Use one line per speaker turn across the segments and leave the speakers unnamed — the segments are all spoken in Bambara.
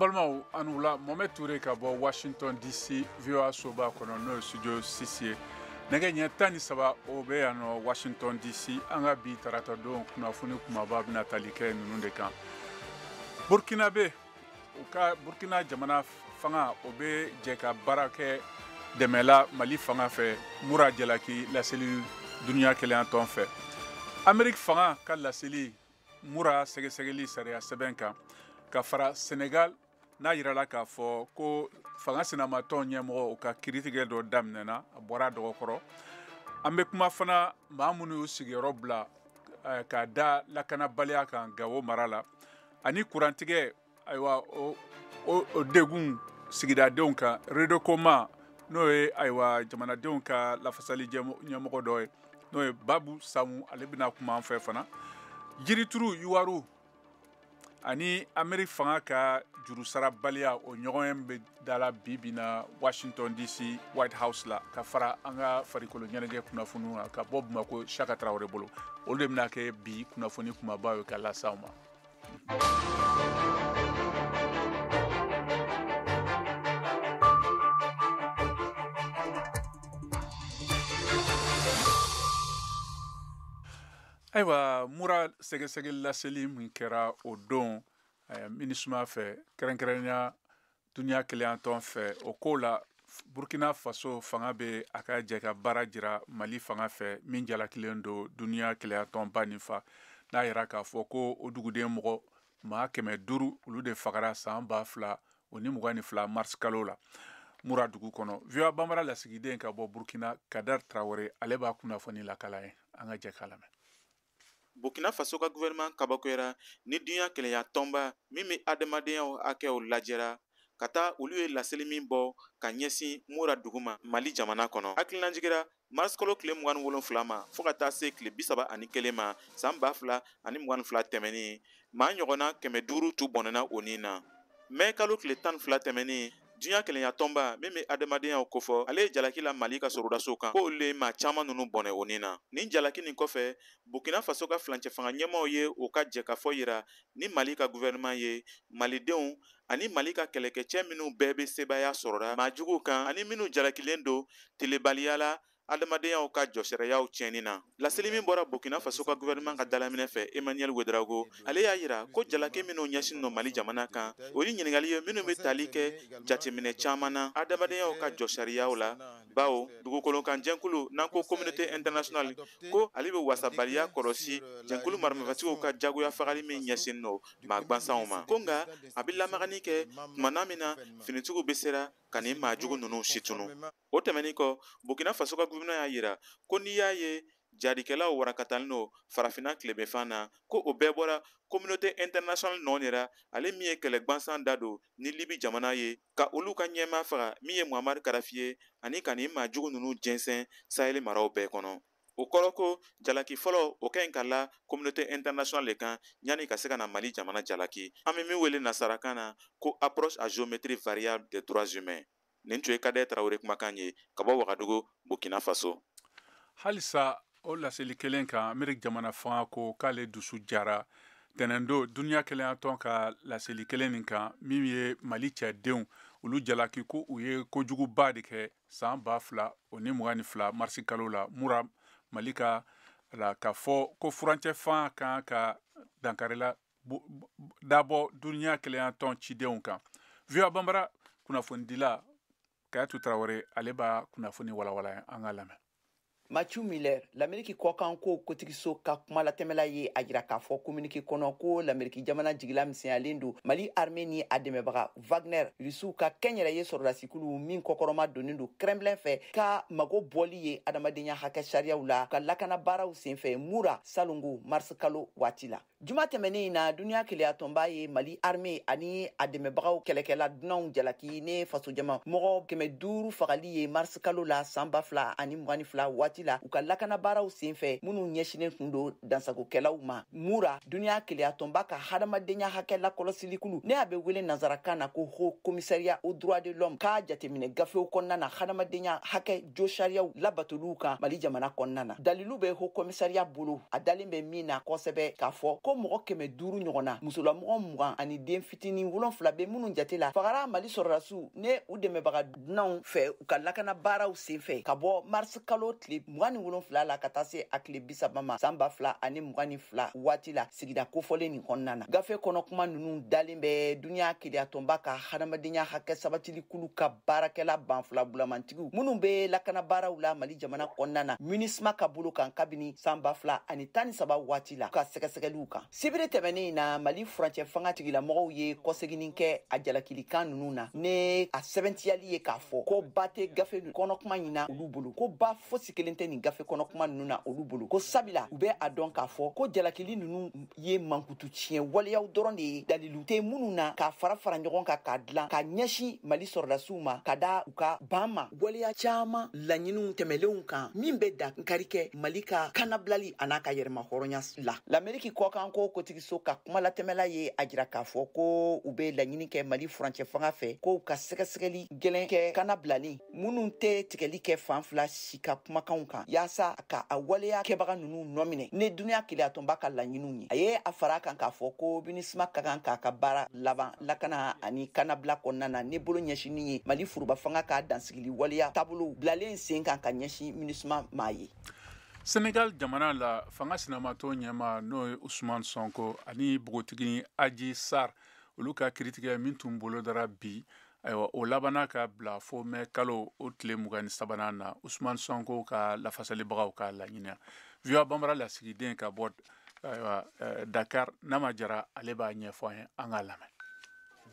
Balimaw, an wula. Mohamed Touré ka bɔ Washington DC, VOA soba kɔnɔ, n'o ye studio 6 ye. Nɛgɛ ɲɛ 13, o bɛ yan nɔ Washington DC. An ka bi tarata don kunnafoni kumaba bɛna tali kɛ ninnu de kan. Burkina bɛ u ka Burkina jamana fanga, o bɛ jɛ ka baara kɛ dɛmɛla Mali fanga fɛ, Mura jalaki laseli duniya kelenya tɔn fɛ. Amerique fanga ka laseli Mura sɛgɛsɛgɛli sariya sɛbɛn kan, ka fara Senegal n'a yirala k'a fɔ ko fanga sinamatɔn ɲɛmɔgɔ, o ka kiiritigɛ dɔ daminɛna, a bɔra a dɔgɔkɔrɔ. An bɛ kuma fana maa minnu y'u sigiyɔrɔ bila k'a da lakanabaliya kan Gawo mara la, ani kurantigɛ, ayiwa, o degun sigidadenw kan. Redokoma, n'o ye, ayiwa, jamanadenw ka lafasali ɲɛmɔgɔ dɔ ye, n'o ye Babu Samu, ale bɛna kuma an fɛ fana. Jirituru yuwaru ani Amerique fanga ka jurusarabaliya, o ɲɔgɔn bɛ dala bi bi na Washington DC, White House la, ka fara an ka farikolo ɲɛnajɛ kunnafoniw kan ka bɔ Bamako, Saka Tarawele bolo. Olu de bɛna kɛ bi kunnafoni kumabaw ye ka lase aw ma. Ayiwa, Mura sɛgɛsɛgɛli laseli min kɛra o don MINUSMA fɛ, kɛrɛnkɛrɛnnenya duniya kelenya tɔn fɛ, o ko la, Burkina Faso fanga bɛ a ka jɛ ka baara jira Mali fanga fɛ min jalakilen don duniya kelenya tɔnba nin fa, n'a yira k'a fɔ ko o duguden mɔgɔ maa 500, olu de fagara san 2022 mars kalo la Mura dugu kɔnɔ. VOA Bambara lasigiden ka bɔ Burkina, Kadar Tarawele, ale b'a kunnafoni lakala ye. An ka jɛ k'a lamɛn.
Burkina Faso ka gouvernement kabakoyara ni dunya kelenya tɔnba min bɛ adamadenyaw hakɛw lajɛra ka taa olu ye laseli min bɔ ka ɲɛsin Mura dugu ma Mali jamana kɔnɔ. Hakilinajigira mars kalo tile 27 ma fɔɔ ka taa se tile 31 ma san 2022 tɛmɛnin, maa ɲɔgɔnna 500 tun bɔnɛna o nin na. Mɛ kalo tile 12 tɛmɛnin, diɲɛ kelenya tɔnba min bɛ adamadenya kofɔ, ale ye jalaki la Mali ka sɔrɔdasiw kan ko olu ye maa caman ninnu bɔnɛ o nin na. Nin jalaki nin kɔfɛ, Burkina Faso ka filancɛ fanga ɲɛmaaw ye o ka jɛkafɔ yira ni Mali ka gouvernement ye, malidenw ani Mali ka kɛlɛkɛcɛ minnu bɛɛ bɛ sebaaya sɔrɔra maa juguw kan ani minnu jalakilen don telebaliya la adamadenyaw ka jɔsariyaw tiɲɛni na. Laseli min bɔra Burkina Faso ka gouvernement ka dalaminɛ fɛ, Emmanuel Ouedraogo, ale y'a yira ko jalaki minnu ɲɛsin don Mali jamana kan, o ye ɲininkali ye minnu bɛ tali kɛ jateminɛ caman na adamadenyaw ka jɔsariyaw la, bawo dugukolo kan jɛnkulu n'an ko communauté internationale ko ale bɛ wasabaliya kɔlɔsi jɛnkulu maramafɛtigiw ka jagoya fagali min ɲɛsin don maa gwansanw ma, ko nka a bɛ lamagani kɛ tuma min na finitigiw bɛ sera ka nin maa jugu ninnu situnu. O tɛmɛnin kɔ, Burkina Faso ka gouvernement y'a yira ko n'i y'a ye jadikɛlaw warakatalen don farafinna tilebinfan na, ko o bɛɛ bɔra communauté internationale nɔ de la, ale min ye kɛlɛ gwansan da don ni Libi jamana ye ka olu ka ɲɛmaa faga min ye Muammar Kadhafi ye, ani ka nin maa jugu ninnu jɛnsɛn Sahel maraw bɛɛ kɔnɔ. O kɔrɔ ko jalaki fɔlɔ, o ka ɲi ka la communauté internationale de kan yanni ka se ka na Mali jamana jalaki, an bɛ min wele nasarakan na ko approche à géométrie variable des droits humains. Nin tun ye Kadɛ Tarawele kumakan ye ka bɔ Wagadugu, Burkina Faso.
Halisa o laseli kelen kan, Amerique jamana fanga ko k'ale dusu jara tɛnɛndo duniya kelenya tɔn ka laseli kelen nin kan min ye Mali cɛdenw olu jalaki ko u ye kojuguba de kɛ san 2022 marisi kalo la Mura, Mali ka la, k'a fɔ ko furancɛ fanga kan ka dankarila dabɔ duniya kelenya tɔn cidenw kan. VOA Bambara kunnafonidila Kayatu Tarawele, ale b'a kunnafoni walawala. An ka lamɛn.
Matthew Miller, Lameriki kɔkanko kotigiso ka kuma latɛmɛla ye a jira k'a fɔ communiqué kɔnɔ ko Lameriki jamana jigila misɛnyalen don Mali armée ni a dɛmɛbaga Wagner, Rusiw ka kɛnyɛrɛye sɔrɔdasikulu min kɔkɔrɔma donnen don Kremlin fɛ, ka mago bɔli ye adamadenya hakɛ sariyaw la ka lakana baaraw senfɛ Mura salongo mars kalo waati la. Juma tɛmɛnen in na, duniya kelenya tɔnba ye Mali armée ani a dɛmɛbagaw kɛlɛkɛla dunanw jalaki ne fasojama mɔgɔ 500 fagali ye mars kalo la san 2022 waati la, u ka lakana baaraw senfɛ minnu ɲɛsinen tun don dansagokɛlaw ma Mura. Duniya kelenya tɔnba ka hadamadenya hakɛ lakɔlɔsilikulu, ne a bɛ wele nansarakan na ko Haut Commissariat aux droits de l'homme, k'a jateminɛ gafew kɔnɔna na hadamadenya hakɛ jo sariyaw labatoliw kan Mali jamana kɔnɔna na, dalilu bɛ Haut Commissariat bolo a dalen bɛ min na kosɛbɛ k'a fɔ ko ko mɔgɔ 500 ɲɔgɔn na, musolamɔgɔ 20 ani den fitinin 7 bɛ minnu jate la fagara Mali sɔrɔdasiw ne u dɛmɛbaga dunanw fɛ u ka lakana baaraw senfɛ ka bɔ mars kalo tile 27 la ka taa se a tile 30 ma san 2022 waati la sigida kofɔlen nin kɔnɔna na. Gafe kɔnɔ kuma ninnu dalen bɛ duniya keleyatɔnba ka hadamadenya hakɛ sabatili kulu ka baarakɛla banfula bulamantigiw minnu bɛ lakana baaraw la Mali jamana kɔnɔna na MINUSMA ka bolo kan kabini san 2013 waati la ka sɛgɛsɛgɛliw kan. Sibiri tɛmɛnen in na, Mali furancɛ fanga tigilamɔgɔw ye kɔseginni kɛ a jalakilikan ninnu na ne a sɛbɛntiyali ye k'a fɔ ko ba tɛ gafe kɔnɔ kuma in na olu bolo, ko ba fosi kelen tɛ nin gafe kɔnɔ kuma ninnu na olu bolo, ko sabila u bɛ a dɔn k'a fɔ ko jalakili ninnu ye mankutu tiɲɛ waleyaw dɔrɔn de ye, dalilu tɛ minnu na k'a fara fara ɲɔgɔn kan k'a dilan ka ɲɛsin Mali sɔrɔdasiw ma ka da u ka ban ma waleya caman laɲiniw tɛmɛlenw kan min bɛ dankari kɛ Mali ka kanabilali a n'a ka yɛrɛma hɔrɔnya la. L'Amérique kɔkanko kotigiso ka kumalatɛmɛla ye a jira k'a fɔ ko u bɛ laɲini kɛ Mali furancɛ fanga fɛ k'u ka sɛgɛsɛgɛli gɛlɛn kɛ kanabilali minnu tɛ tigɛli kɛ fan fila si ka kumakanw kan yaasa ka a waleya kɛbaga ninnu nɔ minɛ ne duniya keleyatɔnba ka laɲiniw ye. A ye a fara kan k'a fɔ ko MINUSMA ka kan k'a ka baara laban lakana ani kanabila kɔnɔna na ne bolo ɲɛsinni ye Mali foroba fanga ka dansigili waleya taabolo bilalen sen kan ka ɲɛsin MINUSMA maa ye.
Senegal jamana la, fanga sinamatɔn ɲɛma n'o ye Ousmane Sonko ani npogotigi Adji Sarr, olu ka kiritigɛ min tun bolodara bi, ayiwa o labanna ka bila fo mɛ kalo o tile 23nan na, Ousmane Sonko ka lafasalibagaw ka laɲini. VOA Bambara lasigiden ka bɔ ayiwa Dakar, Nama Jara, ale b'a ɲɛfɔ an ye, an k'a lamɛn.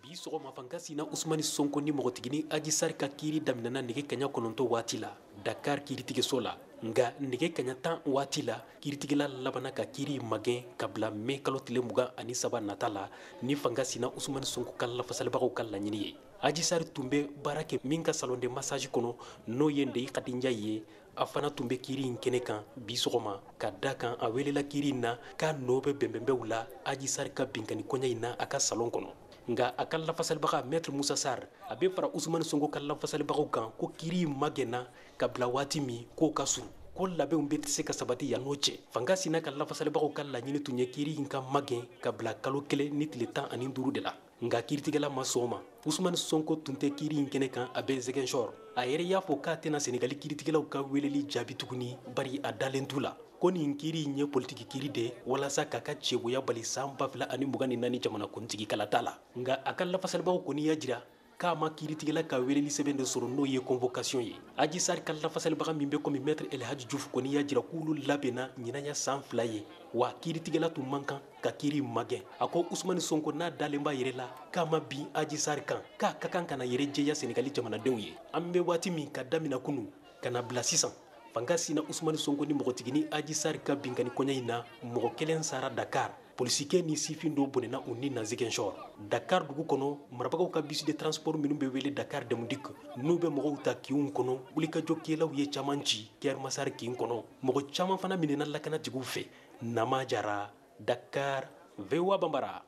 Bi sɔgɔma fanga sina Ousmane Sonko ni mɔgɔtigini Adji Sarr ka kiiri daminɛna nɛgɛ kaɲa 9 waati la Dakar kiiritigɛso la. Nka nɛgɛ kaɲa 10 waati la, kiiritigɛla labanna ka kiiri magɛn ka bila mɛ kalo tile 23 nata la ni fanga sina Ousmane Sonko ka lafasalibagaw ka laɲini ye. Adji Sarr tun bɛ baara kɛ min ka salon de massage kɔnɔ n'o ye Ndeye Khady Ndiaye ye, a fana tun bɛ kiiri in kɛnɛ kan bi sɔgɔma ka da kan a welela kiiri in na k'a nɔ bɛ bɛnbɛnbɛw la Adji Sarr ka binkanni kɔɲa in na a ka salon kɔnɔ. Nka a ka lafasalibaga Maître Moussa Sarr a bɛ fara Ousmane Sonko ka lafasalibagaw kan ko kiiri in magɛnna ka bila waati min k'o ka surun, ko labɛnw bɛ tɛ se ka sabati yan n'o cɛ. Fanga sina ka lafasalibagaw ka laɲini tun ye kiiri in ka magɛn ka bila kalo 1 ni tile 15 de la. Nka kiiritigɛla ma sɔn o ma. Ousmane Sonko tun tɛ kiiri in kɛnɛ kan, a bɛ Ziguinchor. A yɛrɛ y'a fɔ k'a tɛna Senegali kiiritigɛlaw ka weleli jaabi tuguni bari a dalen t'u la. Ko nin kiiri in ye politiki kiiri de walasa k'a ka cɛboya bali san 2024 jamanakuntigi kalata la. Nka a ka lafasalibagaw kɔni y'a jira k'a ma kiiritigɛla ka weleli sɛbɛn de sɔrɔ n'o ye convocation ye. Adji Sarr ka lafasalibaga min bɛ komi Maître El Hadji Diouf kɔni y'a jira k'olu labɛnna ɲinan ya san 2 ye, wa kiiritigɛla tun man kan ka kiiri magɛn. A ko Ousmane Sonko n'a dalen b'a yɛrɛ la k'a ma bin Adji Sarr kan, k'a ka kan ka na yɛrɛ jɛya Senegali jamanadenw ye. An bɛ waati min ka daminɛ kunu ka na bila sisan, fanga sina Ousmane Sonko ni mɔgɔtigini Adji Sarr ka binkanni kɔɲa in na, mɔgɔ 1 sara Dakar. Polisikɛ ni sifin dɔw bɔnɛna u ni na Ziguinchor. Dakar dugu kɔnɔ, marabagaw ka bus de transport minnu bɛ wele Dakar Demdik n'u bɛ mɔgɔw ta kinw kɔnɔ, wulikajɔkɛlaw ye caman ci Keur Massar kin kɔnɔ. Mɔgɔ caman fana minɛna lakanatigiw fɛ. Nama Jara, Dakar, VOA Bambara.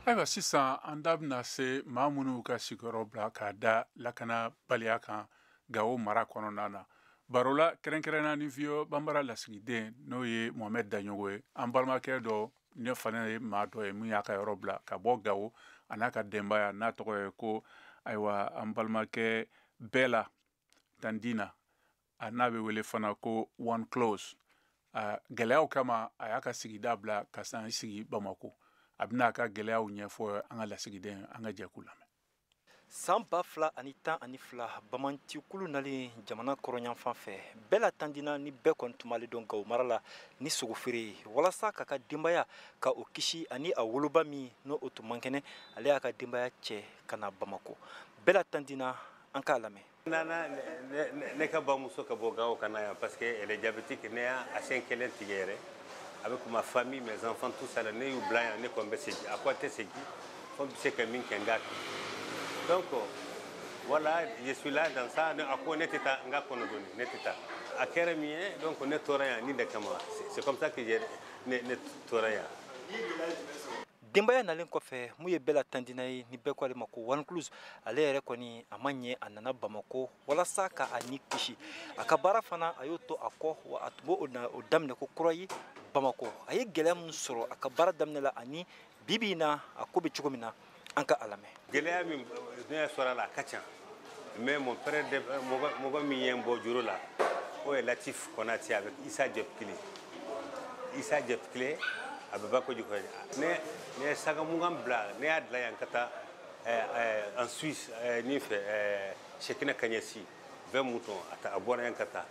Ayiwa sisan an da bɛna se maa minnu ka sigiyɔrɔ bila k'a da lakanabaliya kan Gawo mara kɔnɔna na. Baro la kɛrɛnkɛrɛnna ni VOA Bambara lasigiden n'o ye Mohamed Daɲogo ye, an balimakɛ dɔ ne fana ye maa dɔ ye min y'a ka yɔrɔ bila ka bɔ Gawo a n'a ka denbaya n'a tɔgɔ ye ko ayiwa an balimakɛ Bɛla Tandina, a n'a bɛ wele fana ko One Close. Gɛlɛyaw kama a y'a ka sigida bila ka san sigi Bamako. A bɛna a ka gɛlɛyaw ɲɛfɔ an ka lasigiden, an ka jɛ k'u lamɛn.
San 2012 bamantikulu nalen jamana kɔrɔnyanfan fɛ, Bɛla Tandina ni bɛɛ kɔni tun b'ale dɔn Gawo mara la ni sogofeere ye, walasa k'a ka denbaya ka o kisi ani a woloba min n'o o tun man kɛnɛ, ale y'a ka denbaya cɛ ka na Bamako. Bɛla Tandina, an k'a lamɛn.
Nana ne ka bamuso ka bɔ Gawo ka na yan parce que elle est diabétique, ne y'a a siɲɛ kelen tigɛ yɛrɛ avec ma famille, mes enfants, tout ça, ne y'u bila yan, ne kɔni bɛ segin. A ko a tɛ segin, fo n bɛ se ka min kɛ n k'a kɛ. Donc voilà, je suis là dans ça. A ko ne tɛ taa n ka kɔnɔ doni, ne tɛ taa. A kɛra min ye, donc ne tora yan ni de kama. C'est comme ça que ne tora yan.
Denbaya nalen kɔfɛ, mun ye Bella Tandina ye ni bɛɛ ko ale ma ko One Close, ale yɛrɛ kɔni a ma ɲɛ, a nana Bamako walasa ka a ni kisi. A ka baara fana, a y'o to a kɔ, wa a tun b'o o daminɛ ko kura ye Bamako. A ye gɛlɛya min sɔrɔ a ka baara daminɛ la ani bi bi in na a ko bɛ cogo min na, an ka a lamɛn.
Gɛlɛya min ne y'a sɔrɔ a la, a ka ca, mais mon frère, mɔgɔ min ye n bɔ juru la, o ye Latif Konate avec Issa Diop Kile. Issa Diop Kile, a bɛ Bako. Ne ye saga 20 bila, ne y'a dilan yan ka taa en Suisse nin fɛ Sekina Kaɲɛsi, 20 moutons, a ta a bɔra yan ka taa.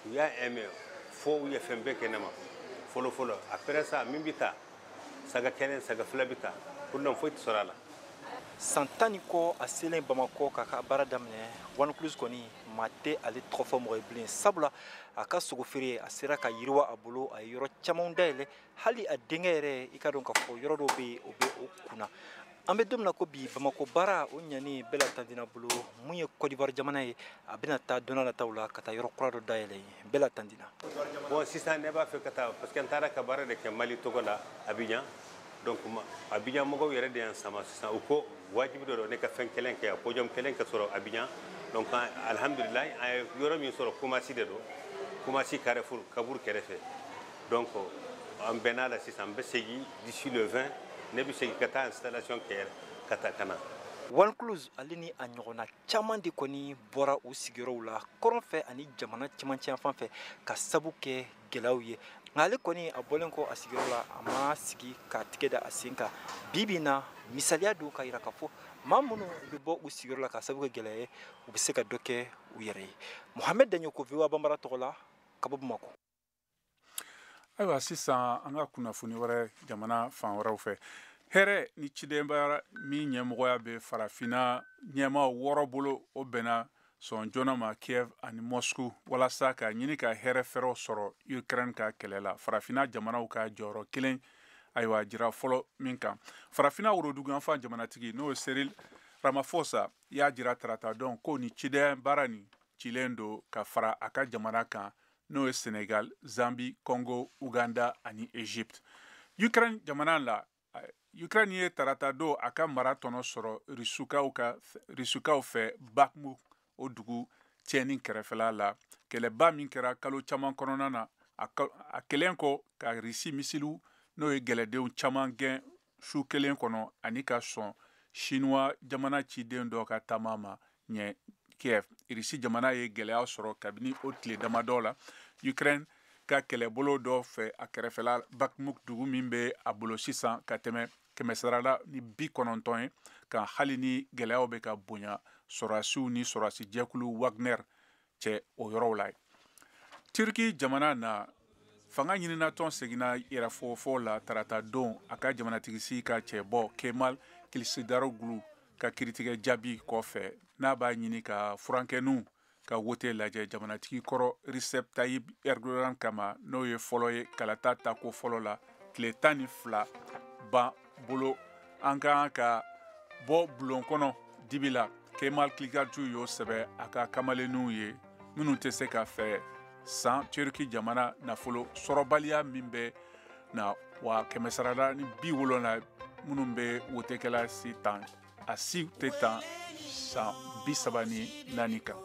U y'a aimé fo u ye fɛn bɛɛ kɛ ne ma fɔlɔ fɔlɔ. Après ça, min bɛ taa saga kelen, saga fila bɛ taa, problème foyi tɛ sɔrɔ a la.
San 10 ni kɔ, a selen Bamakɔ k'a ka baara daminɛ, One Close kɔni maa tɛ ale tɔgɔ fɔ mɔgɔ ye bilen, sabula a ka sogo feere a sera ka yiriwa a bolo, a ye yɔrɔ camanw dayɛlɛ, hali a denkɛ yɛrɛ, i ka dɔn k'a fɔ yɔrɔ dɔw bɛ yen, o bɛ o kunna. An bɛ don min na ko bi, Bamakɔ baara o ɲani Bella Tandina bolo. Mun ye Côte d'Ivoire jamana ye, a bɛna taa don nataw la ka taa yɔrɔ kura dɔ dayɛlɛ yen. Bella Tandina.
Bon, sisan ne b'a fɛ ka taa, parce que n taara ka baara de kɛ Mali tɔgɔ la Abidjan. Donc Abidjan mɔgɔw yɛrɛ de y'an sama sisan. U ko wajibi dɔ don ne ka fɛn kelen kɛ, podium kelen ka sɔrɔ Abidjan. Donc alhamdulilayi, an ye yɔrɔ min sɔrɔ, Kumasi de don, Kumasi Carrefour kaburu kɛrɛfɛ. Donc an bɛn'a la sisan, n bɛ segin d'ici le 20, ne bɛ segin ka taa installation kɛ ka taa ka na.
One Close, ale ni a ɲɔgɔnna caman de kɔni bɔra u sigiyɔrɔw la kɔrɔn fɛ ani jamana cɛmancɛ fan fɛ ka sabu kɛ gɛlɛyaw ye. Nka ale kɔni, a bɔlen kɔ a sigiyɔrɔ la, a ma sigi k'a tigɛ da a sen kan. Bi bi in na, misaliya don ka yira k'a fɔ maa minnu bɛ bɔ u sigiyɔrɔ la ka sabu kɛ gɛlɛya ye, u bɛ se ka dɔ kɛ u yɛrɛ ye. Mohamed Daɲoko, VOA Banbara tɔgɔ la ka bɔ Bamakɔ.
Ayiwa, sisan an ka kunnafoni wɛrɛ jamana fan wɛrɛw fɛ. Hɛrɛ ni cidenbaya min ɲɛmɔgɔya bɛ Farafinna ɲɛmaa wɔɔrɔ bolo, o bɛnna sɔn joona ma Kiev ani Moscou walasa ka ɲini ka hɛrɛ fɛrɛw sɔrɔ Ukraine ka kɛlɛ la. Farafinna jamanaw ka jɔyɔrɔ kelen, ayiwa, jira fɔlɔ min kan, Farafinna woroduguyanfan jamanatigi, n'o ye Cyril Ramaphosa, y'a jira tarata dɔn ko ni cidenya baara nin cilen don ka fara a ka jamana kan, n'o ye Senegal, Zambie, Congo, Uganda ani Egypte. Ukraine jamana la, Ukraine ye tarata don a ka mara tɔnɔ sɔrɔ Risukaw fɛ Bakhmut, o dugu tiɲɛni kɛrɛfɛla la. Kɛlɛba min kɛra kalo caman kɔnɔna na, a kɛlen kɔ ka Risi misiliw, n'o ye gɛlɛdenw caman gɛn su kelen kɔnɔ, ani ka sɔn Chinois jamana ciden dɔ ka taama ma ɲɛ Kiev. Risi jamana ye gɛlɛya sɔrɔ kabini o tile damadɔ la Ukraine ka kɛlɛbolo dɔ fɛ a kɛrɛfɛla Bakhmut, dugu min bɛ a bolo sisan ka tɛmɛ 90% ye kan, hali ni gɛlɛyaw bɛ ka bonya sɔrɔdasiw ni sɔrɔdasi jɛkulu Wagner cɛ o yɔrɔw la. Turki jamana na, fanga ɲininatɔn seginna yɛrɛfɔfɔ la tarata don a ka jamanatigisi ka cɛbɔ Kemal Kılıçdaroğlu ka kiritigɛ jaabi kɔfɛ, n'a b'a ɲini ka furankɛninw ka wote lajɛ jamanatigi kɔrɔ Recep Tayyip Erdogan kama, n'o ye fɔlɔ ye kalata tako fɔlɔ la tile 12 ban bolo. An ka kan ka bɔ bulon kɔnɔ dibi la, Kemal Kılıçdaroğlu y'o sɛbɛ a ka kamalenninw ye minnu tɛ se ka fɛ san Turki jamana nafolo sɔrɔbaliya min bɛ na wa 70% minnu bɛ wotekɛla si tan, a si tɛ tan san 34 kan.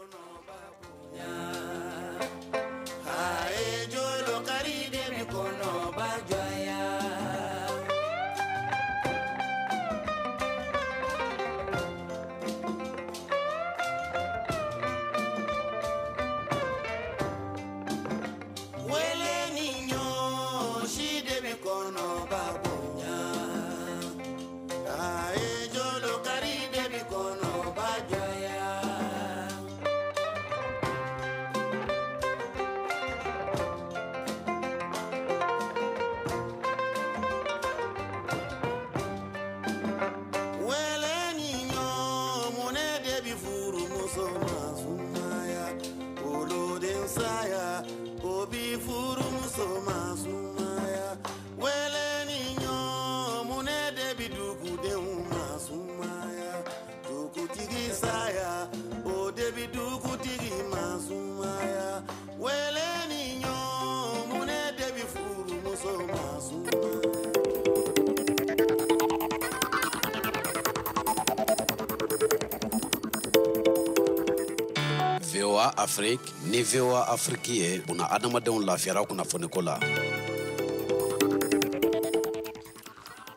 VOA Afrique ni VOA Afrique ye buna adamadenw lafiyara kunnafoniko la.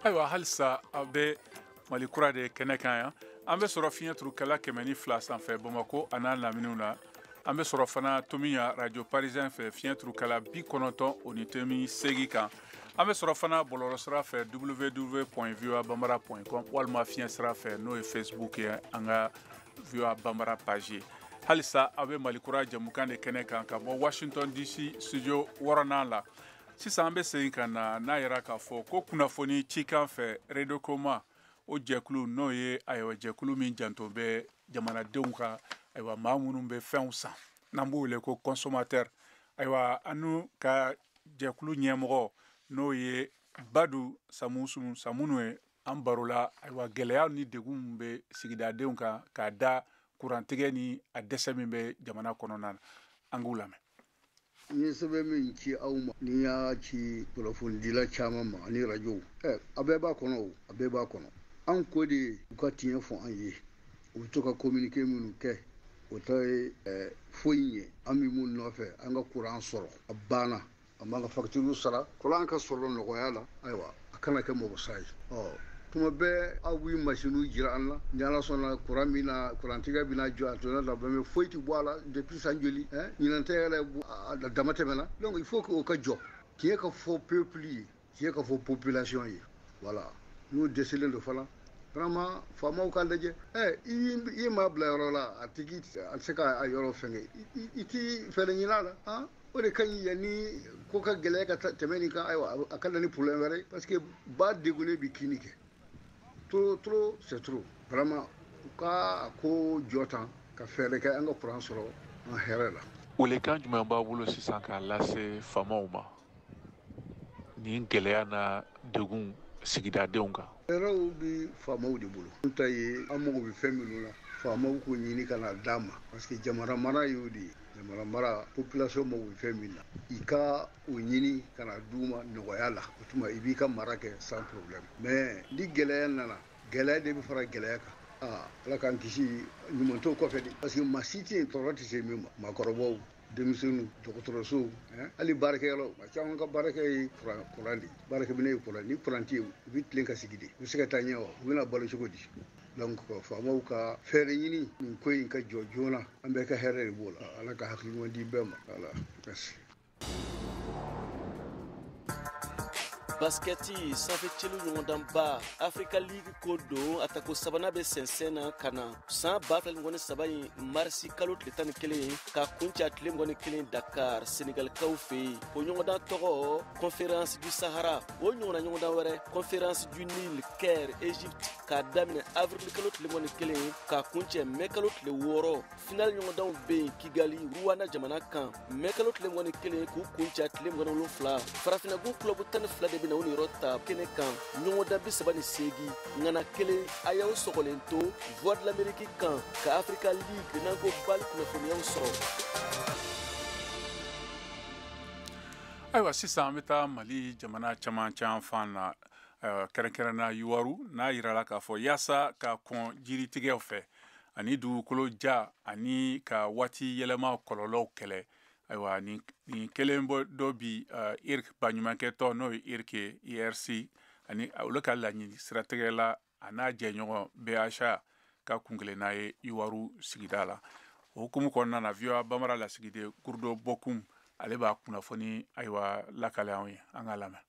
Ayiwa, halisa a bɛ Mali Kura de kɛnɛ kan yan. An bɛ sɔrɔ fiɲɛ turukala 102 sanfɛ Bamakɔ a n'a laminiw na. An bɛ sɔrɔ fana Tomiya Radio Parisien fɛ fiɲɛ turukala 98.8 kan. An bɛ sɔrɔ fana bɔlɔlɔsira fɛ www.voabambara.com walima fiɲɛ sira fɛ, n'o ye Facebook ye, an ka VOA Bambara page ye. Halisa a bɛ Mali Kura jɛmukan de kɛnɛ kan ka bɔ Washington DC studio 6nan la. Sisan an bɛ segin ka na n'a yɛrɛ k'a fɔ ko kunnafoni cikan fɛ Redekoma, o jɛkulu, n'o ye ayiwa jɛkulu min janto bɛ jamanadenw ka, ayiwa, maa minnu bɛ fɛnw san n'an b'o wele ko consommateur. Ayiwa, an n'u ka jɛkulu ɲɛmɔgɔ, n'o ye Badu Samusu Samunu ye, an barola, ayiwa, gɛlɛya ni degun min bɛ sigidadenw kan k'a da kurantigɛ ni a dɛsɛ min bɛ jamana kɔnɔna na. An k'u lamɛn.
N ye sɛbɛn min ci aw ma, ni y'a ci kunnafonidila caman ma ani rajow, a bɛɛ b'a kɔnɔ, o a bɛɛ b'a kɔnɔ. An ko de u ka tiɲɛ fɔ an ye. U bɛ to ka communiqué minnu kɛ, o ta ye foyi ye. An bɛ mun nɔfɛ? An ka kuran sɔrɔ, a banna. An b'an ka facture sara, kuran ka sɔrɔ nɔgɔya la. Ayiwa, a kana kɛ mɔgɔ sa ye. Ɔ, tuma bɛɛ aw bɛ masiniw jira an na. Ni Ala sɔnna, kuran bɛ na, kurantigɛ bɛ na jɔ, a donna la bɛɛ, foyi tɛ bɔ a la depuis san joli. Ɲinan tɛ yɛrɛ, a dama tɛmɛna. Donc il faut que o ka jɔ, tiɲɛ ka fɔ peuple ye, tiɲɛ ka fɔ population ye. Voilà, n'u dɛsɛlen don fana, vraiment, faamaw k'a lajɛ. I ye maa bila yɔrɔ la, a tigi a tɛ se k'a yɔrɔ fɛngɛ, i ti fɛɛrɛ ɲini a la. Han, o de ka ɲi yanni ko ka gɛlɛya ka tɛmɛ nin kan. Ayiwa, a ka na ni problème wɛrɛ ye, parce que ba degunnen bi kini kɛ. Trop, trop, c'est trop. Vraiment, u ka a ko jɔ tan ka fɛɛrɛ kɛ an ka kuran sɔrɔ an hɛrɛ la.
Welekan jumɛn b'a bolo sisan k'a lase faamaw ma nin gɛlɛya na degun sigidadenw kan?
Fɛɛrɛw bi faamaw de bolo. An ta ye, an mago bɛ fɛn minnu na, faamaw k'o ɲini ka na d'an ma, parce que jamana mara y'o de ye. Jamana mara, population mago bɛ fɛn min na, i ka o ɲini ka na d'u ma nɔgɔya la. O tuma i b'i ka mara kɛ sans problème. Mais ni gɛlɛya nana, gɛlɛya de bɛ fara gɛlɛya kan. Aa, Ala k'an kisi ɲuman t'o kɔfɛ de, parce que maa si tɛ yen tɔɔrɔ tɛ se min ma. Maakɔrɔbaw, denmisɛnninw, dɔgɔtɔrɔsow, hali baarakɛyɔrɔ, maa caman ka baarakɛ ye kuran de ye, baarakɛminɛ ye kuran. Ni kuran tɛ yen, u bɛ tilen ka sigi de, u bɛ se ka taa ɲɛ wa? U bɛna balo cogo di? Donc faamaw ka fɛɛrɛ ɲini nin ko in ka jɔ joona. An bɛɛ ka hɛrɛ de b'o la. Ala ka hakili ɲuman di bɛɛ ma. Voilà, merci.
Baskɛti sanfɛ celu ɲɔgɔndanba Africa League ko don, a tako sabanan bɛ sɛnsɛn na ka na san 2023 in marisi kalo tile 11 ka kuncɛ a tile 21 Dakar, Senegalikaw fɛ yen. O ɲɔgɔndan tɔgɔ Conférence du Sahara. O ɲɔgɔnna ɲɔgɔndan wɛrɛ, Conférence du Nil, Caire, Égypte, k'a daminɛ avril kalo tile 21 k'a kuncɛ mɛ kalo tile 6. Final ɲɔgɔndanw bɛ yen Kigali, Rwanda jamana kan, mɛ kalo tile 21 k'u kuncɛ a tile 27. Farafinnagun kulɔbu 12 de bɛ na o niyɔrɔ ta kɛnɛ kan, ɲɔgɔndan 38 ŋana kelen. A y'aw sɔgɔlen to Voix de l'Amérique kan ka Africa League n'an ko BAL kunnafoniyaw sɔrɔ.
Ayiwa, sisan an bɛ taa Mali jamana caman fan na, kɛrɛnkɛrɛnna Youwarou. N'a yirala k'a fɔ yaasa ka kɔn jiritigɛw fɛ ani dugukolo ja ani ka waati yɛlɛma kɔlɔlɔw kɛlɛ, ayiwa, nin kelen bɔ dɔ bi IRC baɲumankɛ tɔn, n'o ye IRC IRC, ani olu ka laɲini siratigɛ la, a n'a jɛɲɔgɔn BHA ka kunkelenna ye Youwarou sigida la. O hukumu kɔnɔna na, VOA Bambara lasigiden Gurudo Bokum, ale b'a kunnafoni, ayiwa, lakale anw ye. An k'a lamɛn.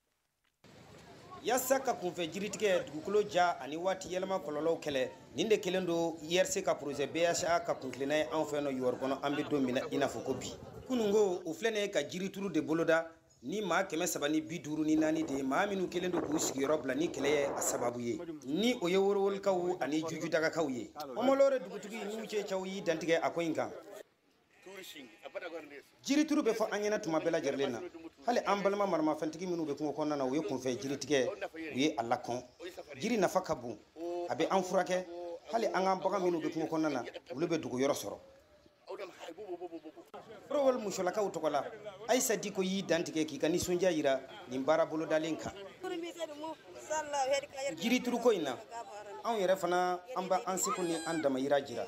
Yaasa ka kunfɛ jiritigɛ, dugukolo ja ani waati yɛlɛma kɔlɔlɔw kɛlɛ, nin de kelen don IRC ka projet BHA ka kuntilenna ye anw fɛ nɔ Youwarou kɔnɔ. An bɛ don min na i n'a fɔ ko bi, kununko o filɛ nin ye ka jirituru de boloda ni maa 354 de ye, maa minnu kelen don k'u sigiyɔrɔ bila ni kɛlɛ ye a sababu ye, ni o ye Worowolikaw ani Jujudagakaw ye. Omolore dugutigi n'u cɛ cɛw y'i dantigɛ a ko in kan. Jirituru bɛ fɔ an ɲɛna tuma bɛɛ lajɛlen na. Hali an balima maramafɛntigi minnu bɛ kungo kɔnɔna na, u ye kunfɛ jiritigɛ, u ye a lakɔn. Jiri nafa ka bon, a bɛ an furakɛ. Hali an ka bagan minnu bɛ kungo kɔnɔna na, olu bɛ dogo yɔrɔ sɔrɔ. Worowol musolakaw tɔgɔ la, Ayisa Diko y'i dantigɛ k'i ka nisɔndiya yira nin baara bolodalen kan. Jirituruko in na, anw yɛrɛ fana, an b'an seko ni an damayira jira.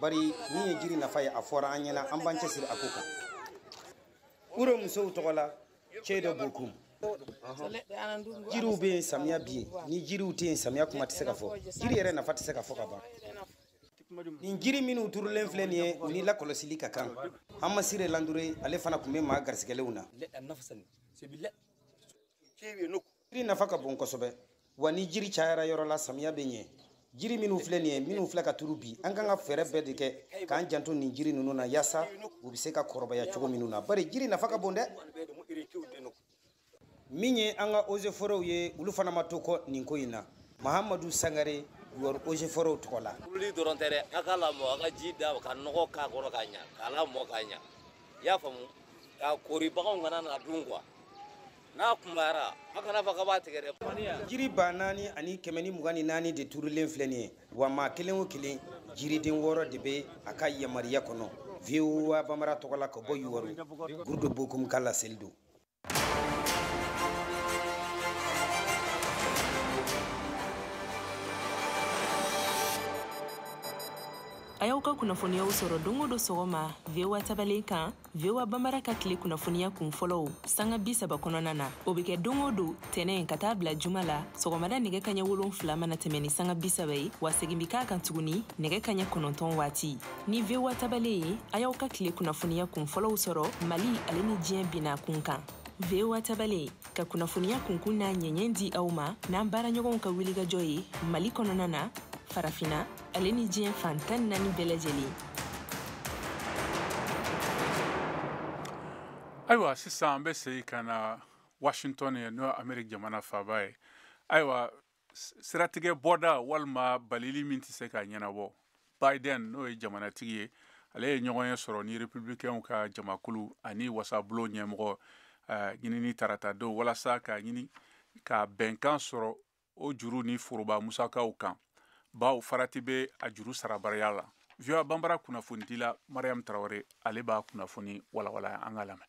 Bari min ye jiri nafa ye, a fɔra an ɲɛna, an b'an cɛsiri a ko kan. Wuro musow tɔgɔ la, Ceydo Bokum. Jiriw bɛ yen, samiya bi yen. Ni jiriw tɛ yen, samiya kuma tɛ se ka fɔ. Jiri yɛrɛ nafa tɛ se ka fɔ ka ban. Nin jiri minnu turulen filɛ nin ye, u ni lakɔlɔsili ka kan. Hamasire Landure, ale fana tun bɛ maa garisigɛlenw na. Jiri nafa ka bon kosɛbɛ, wa ni jiri cayara yɔrɔ la, samiya bɛ ɲɛ. Jiri minnu filɛ nin ye, minnu filɛ ka turu bi, an kan ka fɛɛrɛ bɛɛ de kɛ k'an janto nin jiri ninnu na, yaasa u bɛ se ka kɔrɔbaya cogo minnu na, bari jiri nafa ka bon dɛ. Min ye an ka eaux et forêts ye, olu fana ma to kɔ nin ko in na. Mahamadu Sangare, Yɔrɔ eaux et forêts tɔgɔ la.
Wuli dɔrɔn tɛ dɛ, a ka lamɔ, a ka ji da, ka nɔgɔ k'a kɔrɔ ka ɲa, k'a lamɔ ka ɲa, i y'a faamu, ka kori baganw kana na dun quoi. N'a kunbayara, a kana fɔ k'a b'a tigɛ dɛ.
Jiri 4124 de turulen filɛ nin ye, wa maa kelen o kelen, jiriden 6 de bɛ a ka yamaruya kɔnɔ. VOA Bambara tɔgɔ la, ka bɔ Yuwaru, Gurudo Bokum ka laseli don.
A y'aw ka kunnafoniyaw sɔrɔ don o don sɔgɔma VOA tabalen kan, VOA Bambara ka tile kunnafoniya kun fɔlɔw sanga 30 kɔnɔna na. O bɛ kɛ don o don tɛnɛn ka taa bila juma la, sɔgɔmada nɛgɛ kaɲɛ 7 mana tɛmɛ ni sanga 30 ye, wa segin bɛ k'a kan tuguni nɛgɛ kaɲɛ 9 waati. Ni VOA tabalen ye, a y'aw ka tile kunnafoniya kun fɔlɔw sɔrɔ Mali ale ni diɲɛ binna kun kan. VOA tabalen ka kunnafoniya kunkun n'a ɲɛɲɛ di aw ma n'an baaraɲɔgɔnw ka wulikajɔ ye Mali kɔnɔna na, Farafina ale ni diɲɛ fan 14 bɛɛ lajɛlen.
Ayiwa, sisan an bɛ segin ka na Washington ye, n'o ye Amerique jamana faaba ye. Ayiwa, siratigɛ bɔda walima balili min tɛ se ka ɲɛnabɔ, Biden, n'o ye jamanatigi ye, ale ye ɲɔgɔn ye sɔrɔ ni républicain ka jamakulu ani wasabulon ɲɛmɔgɔ ɲinini tarata don, walasa ka ɲini ka bɛnkan sɔrɔ o juru ni foroba musakaw kan, baw farati bɛ a juru sarabaliya la. VOA Bambara kunnafonidila Mariam Tarawele, ale b'a kunnafoni walawala, an ka lamɛn.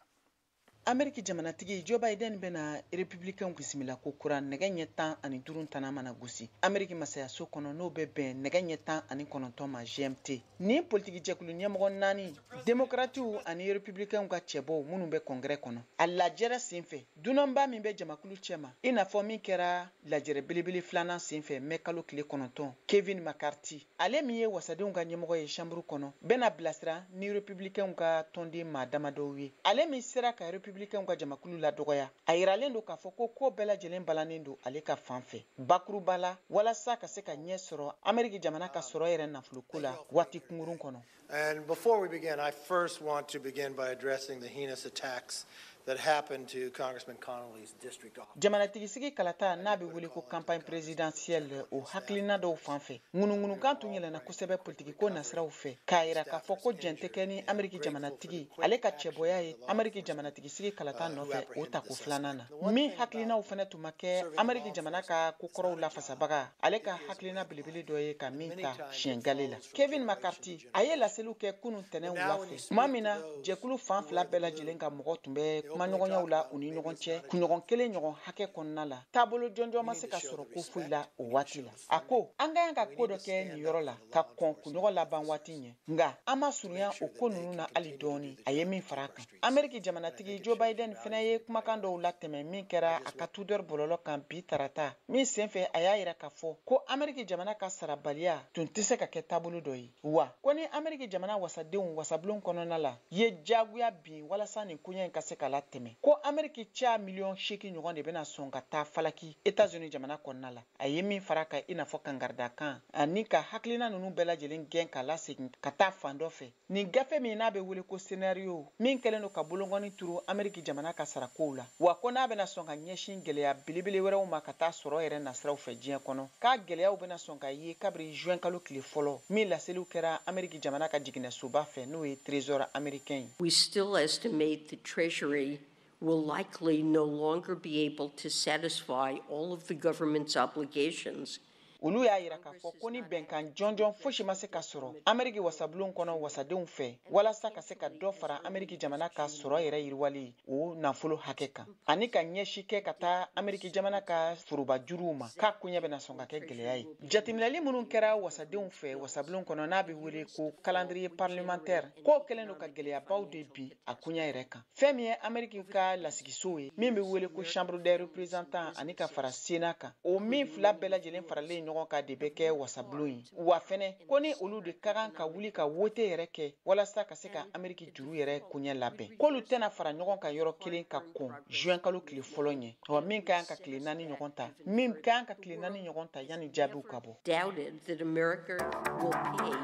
Ameriki jamanatigi Joe Biden bɛna republicain bisimila ko kura nɛgɛ ɲɛ 15 tana mana gosi Ameriki masayaso kɔnɔ, n'o bɛ bɛn nɛgɛ ɲɛ 19 ma GMT. Ni politiki jɛkulu ɲɛmɔgɔ naani, demokratiw ani republicainw ka cɛbɔw minnu bɛ kɔngrɛ kɔnɔ, a lajɛrɛ senfɛ dunanba min bɛ jamakulu cɛma, i n'a fɔ min kɛra lajɛrɛ belebele filanan senfɛ mɛ kalo tile 9, Kevin McCarthy, ale min ye wasadenw ka ɲɛmɔgɔ ye chambre kɔnɔ, bɛna bilasira ni republicainw ka tɔnden maa damadɔw ye. Ale min sera ka republicainw ka jamakulu la dɔgɔya, a yiralen don k'a fɔ ko ko bɛɛ lajɛlen balannen don ale ka fan fɛ bakuruba la, walasa ka se ka ɲɛ sɔrɔ Ameriki jamana ka sɔrɔ yɛrɛ nafoloko la waati kunkurun kɔnɔ.
And before we begin, I first want to begin by addressing the heinous attacks that happened to Congressman Connolly's district office.
Jamanatigisigi kalata n'a bɛ wele ko campagne présidentielle, o hakilina dɔw fan fɛ, ŋunuŋunukan tun yɛlɛnna kosɛbɛ politikiko nasiraw fɛ, k'a yira k'a fɔ ko jɛn tɛ kɛ ni Ameriki jamanatigi ale ka cɛbɔya ye Ameriki jamanatigisigi kalata nɔfɛ o tako filanan na. Min hakilinaw fana tun ma kɛ Ameriki jamana ka kokɔrɔw lafasabaga ale ka hakilina belebele dɔ ye ka min ta siɲɛ gale la. Kevin McCarthy, a ye laseliw kɛ kunun tɛnɛn wula fɛ, tuma min na jɛkulu fan fila bɛɛ lajɛlen ka mɔgɔ tun bɛ kumaɲɔgɔnyaw la u ni ɲɔgɔn cɛ kunɲɔgɔn kelen ɲɔgɔn hakɛ kɔnɔna la. Taabolo jɔnjɔn ma se ka sɔrɔ ko foyi la o waati la. A ko an ka kan ka ko dɔ kɛ nin yɔrɔ la ka kɔn kunɲɔgɔn laban waati ɲɛ, nka an ma surunya o ko ninnu na hali dɔɔni. A ye min fara a kan, Ameriki jamanatigi Joe Biden fana ye kumakan dɔw latɛmɛ min kɛra a ka Twitter bɔlɔlɔ kan bi tarata, min senfɛ a y'a yira k'a fɔ ko Ameriki jamana ka sarabaliya tun tɛ se ka kɛ taabolo dɔ ye, wa ko ni Ameriki jamana wasadenw wasabulon kɔnɔna la ye jagoya bin walasa nin koɲɛ in ka se ka latɛmɛ, ko Ameriki ca miliyɔn 8 ɲɔgɔn de bɛna sɔn ka taa falaki Etats-Unis jamana kɔnɔna la. A ye min fara kan, i n'a fɔ kangaridakan ani ka hakilina ninnu bɛɛ lajɛlen gɛn ka lasegin ka taa fan dɔ fɛ. Nin gafe min n'a bɛ wele ko scénario min kɛlen don ka bolonkɔni turu Ameriki jamana ka sarakow la, wa ko n'a bɛna sɔn ka ɲɛsin gɛlɛya belebele wɛrɛw ma ka taa sɔrɔ yɛrɛ nasiraw fɛ diɲɛ kɔnɔ, k'a gɛlɛyaw bɛna sɔn ka ye kabiri juin kalo tile fɔlɔ min laseliw kɛra Ameriki jamana ka jiginɛsoba fɛ, n'o ye Trésor américain ye.
We still estimate the Treasury will likely no longer be able to satisfy all of the government's obligations.
Olu y'a yira k'a fɔ ko ni bɛnkan jɔnjɔn fosi ma se ka sɔrɔ Ameriki wasabulon kɔnɔ wasadenw fɛ walasa ka se ka dɔ fara Ameriki jamana ka sɔrɔ yɛrɛ yiriwali o nafolo hakɛ kan, ani ka ɲɛsin kɛ ka taa Ameriki jamana ka foroba juruw ma, k'a koɲɛ bɛna sɔn ka kɛ gɛlɛya ye. Jateminɛli minnu kɛra wasadenw fɛ wasabulon kɔnɔ n'a bɛ wele ko calendrier parlementaire, k'o kɛlen don ka gɛlɛyabaw de bin a koɲɛ yɛrɛ kan. Fɛn min ye Ameriki ka lasigiso ye min bɛ wele ko chambre des représentants ani ka fara Sénat kan, o min fila bɛɛ lajɛlen faralen ɲɔgɔn kan de bɛ kɛ wasabulon ye. Wa fɛnɛ ko ni olu de ka kan ka wuli ka wote yɛrɛ kɛ walasa ka se ka Ameriki juru yɛrɛ koɲɛ labɛn, k'olu tɛna fara ɲɔgɔn kan yɔrɔ kelen ka kɔn juin kalo tile fɔlɔ ɲɛ, wa min ka kan ka tile 4 ɲɔgɔn ta, min ka kan ka tile 4 ɲɔgɔn ta yanni jaabiw ka bɔ.
Doubted that America will pay.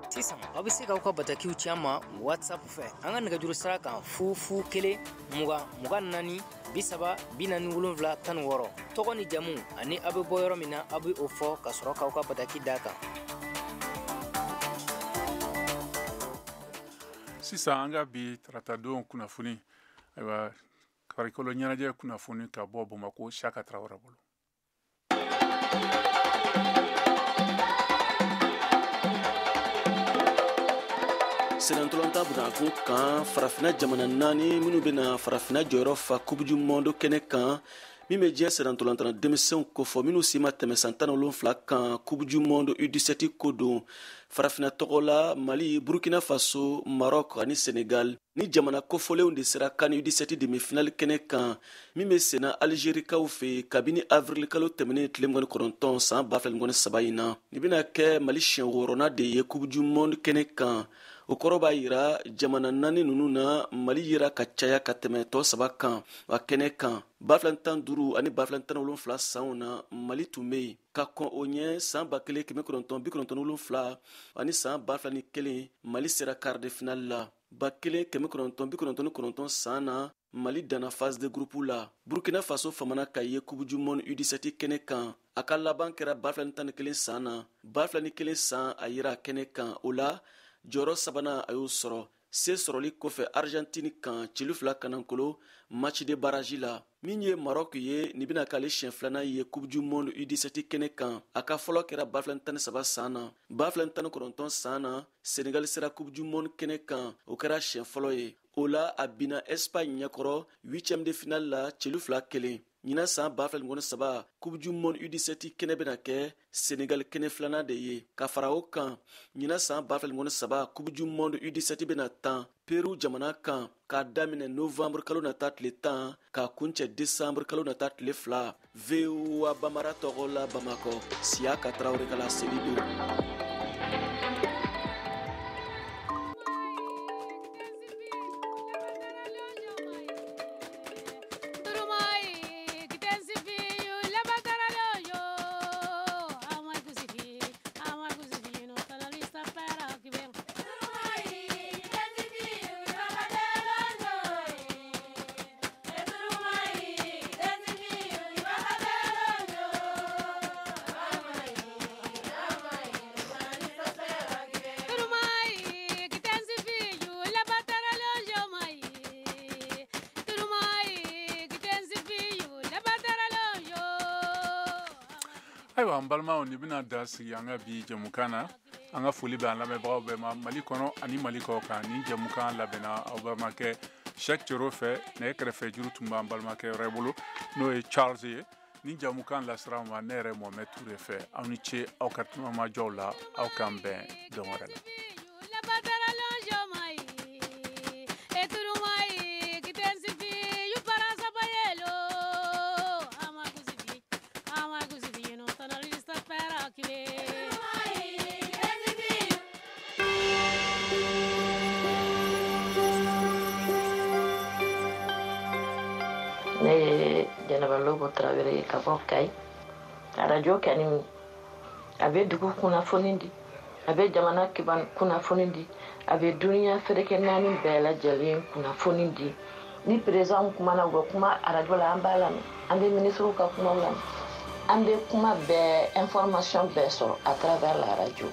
Sisan aw bɛ se k'aw ka batakiw ci an ma WhatsApp fɛ an ka nɛgɛjuru sira kan 0 0 1 20 24 30 47 16. Tɔgɔ ni jamu ani aw bɛ bɔ yɔrɔ min na, aw bɛ o fɔ ka sɔrɔ k'aw ka bataki d'a kan.
Sisan an ka bi taratadon kunnafoni, ayiwa farikolo ɲɛnajɛ kunnafoni ka bɔ Bamakɔ Saka Tarawele bolo.
Senatɔlɔnta bunakun kan farafinna jamana 4 minnu bɛna farafinna jɔyɔrɔ fa Coupe du monde kɛnɛ kan min bɛ diɲɛ senatɔlɔntana denmisɛnw kofɔ minnu si ma tɛmɛ san 17 kan Coupe du monde U17 ko don farafinna tɔgɔ la Mali, Burkina Faso, Maroc ani Senegal. Ni jamana kofɔlenw de sera CAN U17 demi-finale kɛnɛ kan min bɛ senna Algerikaw fɛ kabini avril kalo tɛmɛnen tile 29 san 2023 in na. Nin bɛna kɛ Mali siɲɛ 6nan de ye Coupe du monde kɛnɛ kan. O kɔrɔ b'a yira jamana 4 ninnu na Mali yera ka caya ka tɛmɛ tɔ 3 kan a kɛnɛ kan. 2015 ani 2017 sanw na Mali tun bɛ yen. Ka kɔn o ɲɛ san 1997 ani san 2001 Mali sera quart de finale la. 1999 san na Mali danna phase de groupe la. Burkina Faso famana ka ye Coupe du monde U17 kɛnɛ kan. A ka laban kɛra 2011 san na. 2001 san a yera kɛnɛ kan. O la jɔyɔrɔ sabanan a y'o sɔrɔ. Se sɔrɔli kɔfɛ Argentine kan celu 2 kanankolo match de barrage la. Min ye Maroc ye nin bɛna k'ale siɲɛ 2nan ye Coupe du monde U17 kɛnɛ kan. A ka fɔlɔ kɛra 2013 san na. 2019 san na Senegal sera Coupe du monde kɛnɛ kan, o kɛra siɲɛ fɔlɔ ye. O la a binna Espagne ɲɛkɔrɔ 8e de finale la celu 2-1. Ɲinan san 2023 Coupe du monde U17 kɛnɛ bɛna kɛ Senegal kɛnɛ 2nan de ye. Ka fara o kan ɲinan san 2023 Coupe du monde U17 bɛna tan Peru jamana kan k'a daminɛ novembre kalo nata tile 10 k'a kuncɛ décembre kalo nata tile 2. VOA Bamara tɔgɔ la Bamakɔ, Siyaka Tarawele ka laseli don.
Ayiwa an balimaw, nin bɛna da sigi an ka bi jɛmukan na. An ka foli bɛ an lamɛnbagaw bɛɛ ma Mali kɔnɔ ani Mali kɔ kan. Nin jɛmukan labɛnna aw balimakɛ Cheikh Thioro fɛ, nɛgɛ kɛrɛfɛ juru tun b'an balimakɛ wɛrɛ bolo n'o ye Charles ye. Nin jɛmukan lasira aw ma ne yɛrɛ Mohamed Toure fɛ. Aw ni ce aw ka tumamajɔw la, aw k'an bɛn don wɛrɛ la.
Ne ye Jɛnɛba Lobo Tarawele ye ka bɔ Kayi. Arajo kɛni a bɛ dugu kunnafoni di, a bɛ jamana kunnafoni di, a bɛ duniya ferekɛ 4 bɛɛ lajɛlen kunnafoni di. Ni président kumana, u bɛ kuma arajo la, an b'a lamɛn, an bɛ ministres ka kumaw lamɛn, an bɛ kuma bɛɛ, information bɛɛ sɔrɔ à travers la radio.